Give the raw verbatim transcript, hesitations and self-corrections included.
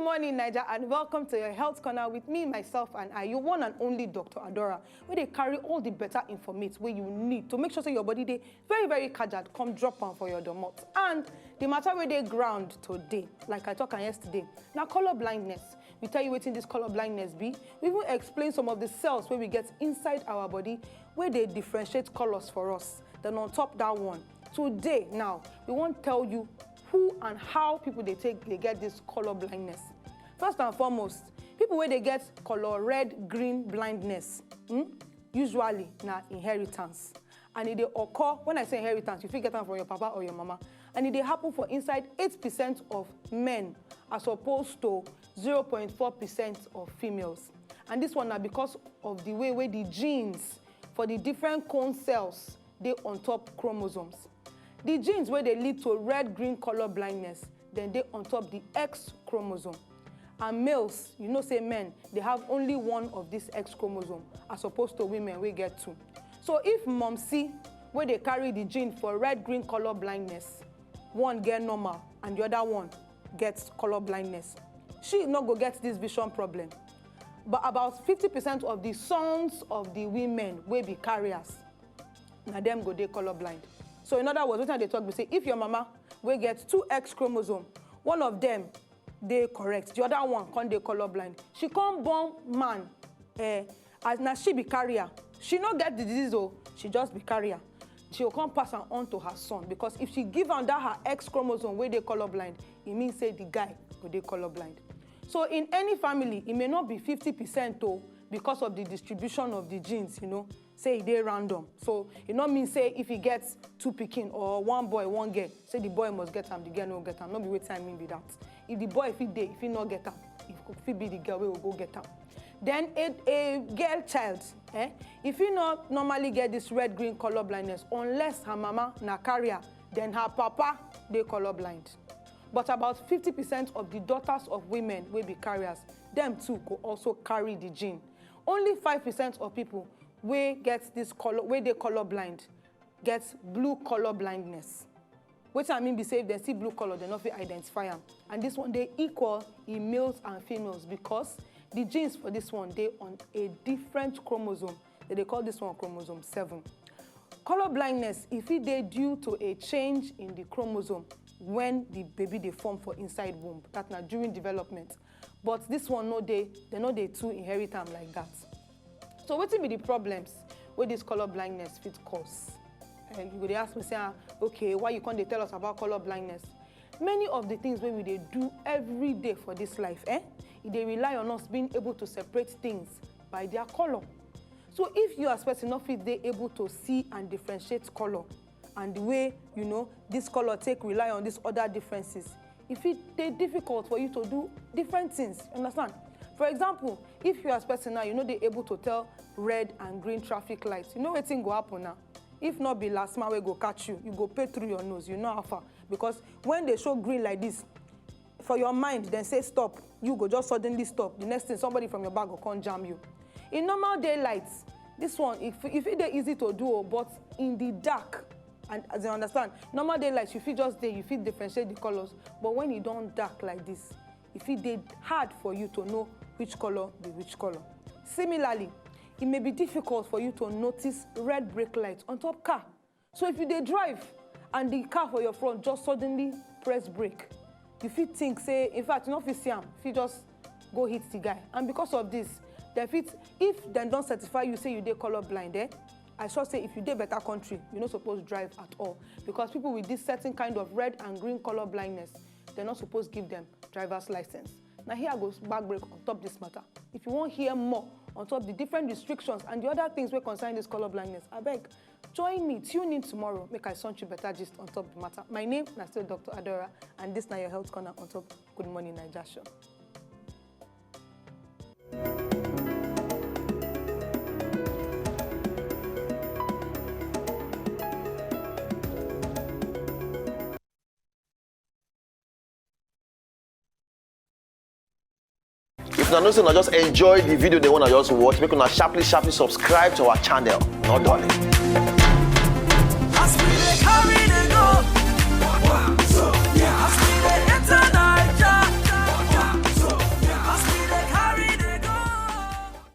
Morning, Naija, and welcome to your health corner with me, myself, and I, your one and only Doctor Adora, where they carry all the better informate where you need to make sure that your body dey very, very kajad, come drop on for your domot. And the matter where they ground today, like I talk yesterday, now color blindness. We tell you wetin this color blindness be. We even explain some of the cells where we get inside our body where they differentiate colors for us. Then on top that one, today now, we won't tell you who and how people they take they get this color blindness. First and foremost, people where they get color red, green blindness, hmm, usually na inheritance. And it dey occur, when I say inheritance, you fit get them from your papa or your mama. And it dey happen for inside eight percent of men as opposed to zero point four percent of females. And this one na because of the way where the genes for the different cone cells dey on top chromosomes. The genes where they lead to red-green color blindness, then they on top the X chromosome. And males, you know say men, they have only one of this X chromosome as opposed to women we get two. So if mom C, where they carry the gene for red-green color blindness, one get normal and the other one gets color blindness, she not go get this vision problem. But about fifty percent of the sons of the women will be carriers. Now them go they color blind. So in other words, what they talk, we say if your mama will get two X chromosome, one of them they correct, the other one can't they color blind. She can't born man. Eh, as now she be carrier. She not get the disease, oh, she just be carrier. She will come pass am on to her son, because if she give am that her X chromosome where they color blind, it means say the guy go they color blind. So in any family, it may not be fifty percent though, because of the distribution of the genes, you know, say e dey random. So e no mean say if he gets two pikin or one boy, one girl, say the boy must get am, the girl no get am. No be wetin I mean be that. If the boy fit dey, if he no get am, if fit be the girl wey go go get am. Then a, a girl child, eh, if he not normally get this red-green color blindness, unless her mama na carrier, then her papa dey color blind. But about fifty percent of the daughters of women will be carriers. Them too go also carry the gene. Only five percent of people wey get this color, wey dey color blind, get blue color blindness. Wetin I mean be say if they see blue color, they no fit identify am. And this one dey equal in males and females because the genes for this one dey on a different chromosome. They dey call this one chromosome seven. Color blindness, if it dey due to a change in the chromosome when the baby dey form for inside womb, that na during development. But this one no dey, they no dey too inherit am like that. So wetin be the problems wey this color blindness fit cause? And you go dey ask me say, ah, okay, why you can't dey tell us about color blindness? Many of the things wey we dey do every day for this life, eh, e dey rely on us being able to separate things by their color. So if you as person no fit dey able to see and differentiate color and the way, you know, this color take rely on these other differences, e fit dey difficult for you to do different things. You understand? For example, if you as person now, you no dey able to tell red and green traffic lights, you know wetin go happen now? If not be last man wey go catch you, you go pay through your nose, you know how far. Because when they show green like this, for your mind, then say stop, you go just suddenly stop. The next thing, somebody from your back go come jam you. In normal daylight, this one, if, if it dey easy to do, oh, but in the dark, and as you understand, normal daylight, you fit just dey, you fit differentiate the colors. But when e don dark like this, e fit dey hard for you to know which color be which color. Similarly, it may be difficult for you to notice red brake light on top car. So if you dey drive and the car for your front just suddenly press brake, you fit think say, in fact, you no fit see am, fit just go hit the guy. And because of this, they fit, if dem don certify you say you dey color blind, eh, I sure say if you dey better country, you no suppose drive at all. Because people with this certain kind of red and green color blindness, they no suppose give them driver's license. Now here I go back break on top this matter. If you wan hear more on top the different restrictions and the other things wey concern this color blindness, abeg, join me, tune in tomorrow, make I sound you better gist on top the matter. My name na still Doctor Adora, and this na your health corner on top Good Morning Naija show. If una know say una just enjoy the video, they wanna just watch, make una sharply, sharply subscribe to our channel. No darling.